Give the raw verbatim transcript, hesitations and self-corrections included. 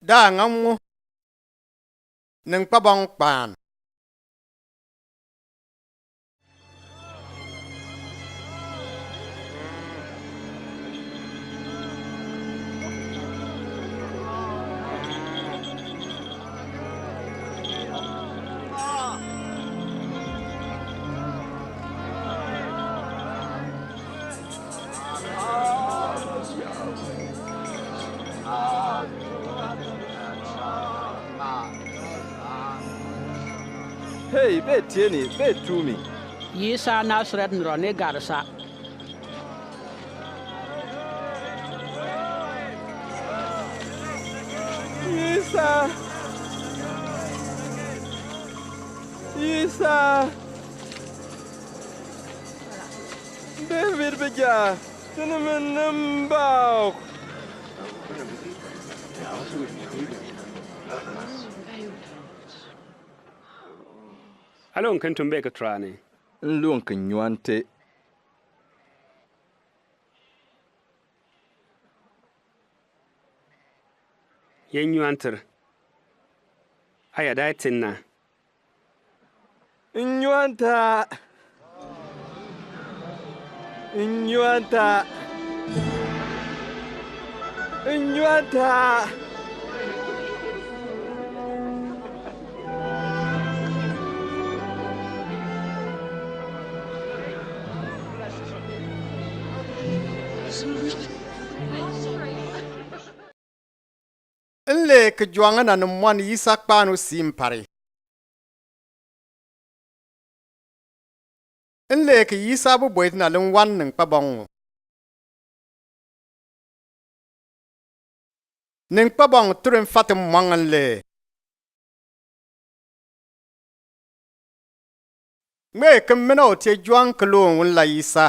Da aŋa ŋu. Niŋkpabong kpaan. Hei, be tie ni, be tu mi. Isa Nasaret nrɔ ne garsa. Isa. Isa. David bɛgya, tini mi namba. Alo, ŋa kǝntum be kǝ turani. Nlu ŋa kǝ nyuante. Ye nyuantir. Aya da tinna. Nyuanta. Nyuanta. Nyuanta. Nle kǝ juangǝ na nǝmwan Isa kpaan ɔ si mpari. Nle kǝ Isa buboi tǝ na lǝn wan niŋkpabong ɔ. Niŋkpabong turi mfat mwang nle. Ŋme kǝm mena ɔ tie juang kǝlo ɔ nla Isa.